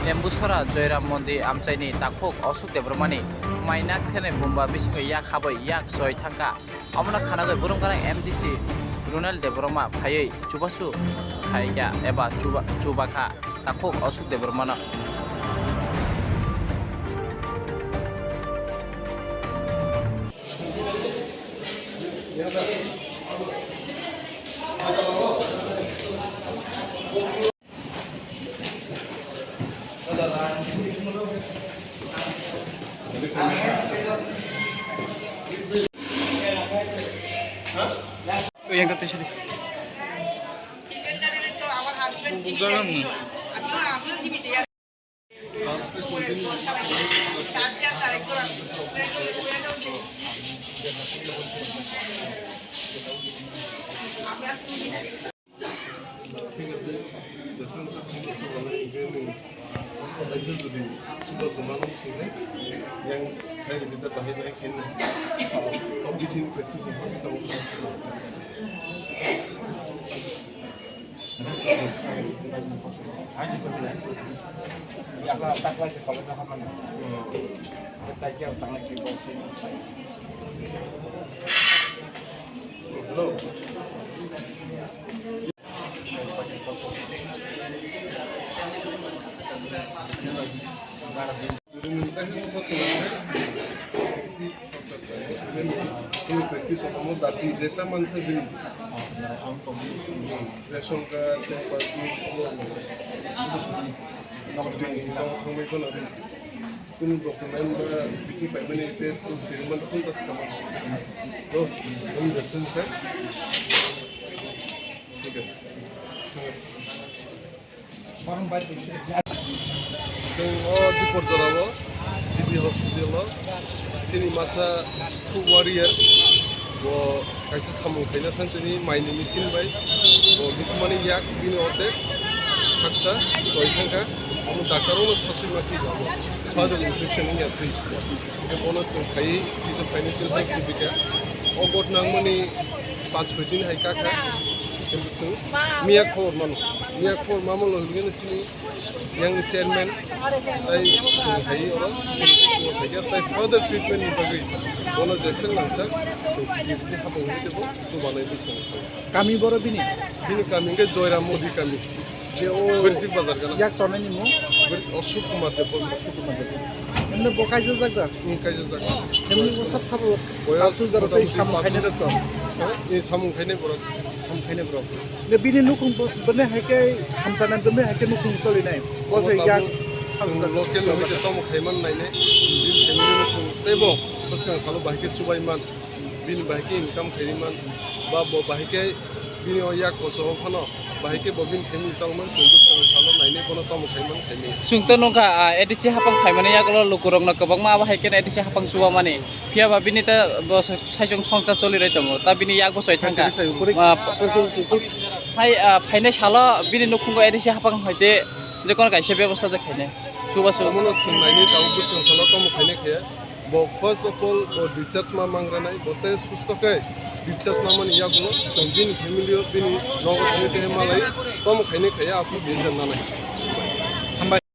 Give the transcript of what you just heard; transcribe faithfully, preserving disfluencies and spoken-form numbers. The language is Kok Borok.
Embusora Joyram Mondi amchaini takhuk Ashok Debbarmani mainak thene bumba bisingo yak habai yak choi thangkha. Omono khanagwi burung gwnang M D C Runel Debbarma phaiwi chubachu khaikha eba chuba-, chubakha takhuk Ashok Debbarmano. Yang kata sini. Thik ache, jeswng sak sini chwng rwna hwnkhe nwng kaisa jodi chubachu mano hwnkhe yang sai rwdi ta bahai bahai khe nwng. Competition practice hwnkhe swkang. Hello. Prescription omo dati jesa mansa di. Ration card, ten percent, omo. Kunu document ba bithi paimani test test kiriman phone ta swkang. To, ang jeswng kha. Thik ache. Chwng o Dipor jorao G B hospital o chini masa khub warrior bo kaisa samung khaina thang tini maini machine bai bo bithi mani yak bini order haksa choi thangkha. Omo doctor ono sasui ma thwi abo further infection wngya thwi. Bono chwng khaiwi kisa financial help rwbikha. O got nangmani panch chhoi din hai kakha. Kintu chwng miya khobor mano. Miya khobor mamalo hwnwi chini yang chairman tai chwng hai oro chwng khaikha tai further treatment ni bagwi bono jeswk langsa chwng kisa hapung hwnwi teibo chubanai bwskang sa. Kami boro bini? Bini kami hwnkhe Joyram Modi kami. Je o Birsik bazar gana. Yak chonai ni mung? Bir-, Ashok Kumar Debbarma. Ashok Kumar Debbarma. Emne bo kaisa jak da? Hmm, kaisa jak. Emne bo sab sabo. Boyas kasu jaro tei motamoti samung khainai rok. Ha? Ni samung khainai borok. Samung khainai borok. Ne bini nukhung bo, bene haike hamsana bene haike nukhung choli nai. Bo se yak. Chwng local no hwnkhe tomo khaiman nainai. Bini family no chwng teibo bwskang salo bahai khe chubai man. Bini bahai khe income khairi man, ba bo bahai khe bini o yak koso o phano bahai khe bo bini family chal man, chwng bwskang salo nainai bono tamo khai man khai man. Chwng to nukha, ah, A D C hapang phaimani yagulo lukurokno kwbangma abo hai kheno A D C hapang chuba mani. Phiya ba bini ta bo sa-, saichung songcha choli rwi tongo, ta bini yak bosoi thangkha. Ah, hai, ah, phainai salo bini nukhungo A D C hapang hoite jekono kaisa bebosta de khainai. Chuba chuba. Omono chwng nainai tabuk bwskang salo tamo khainai khe. Bo first of all bo discharge ma mangranai, bo tei susto khe discharge ma mani yagulo chwng bini family o bini nogo thangwi tei malai tomo khainai khaiya aphuru discharge nanai. Hambai.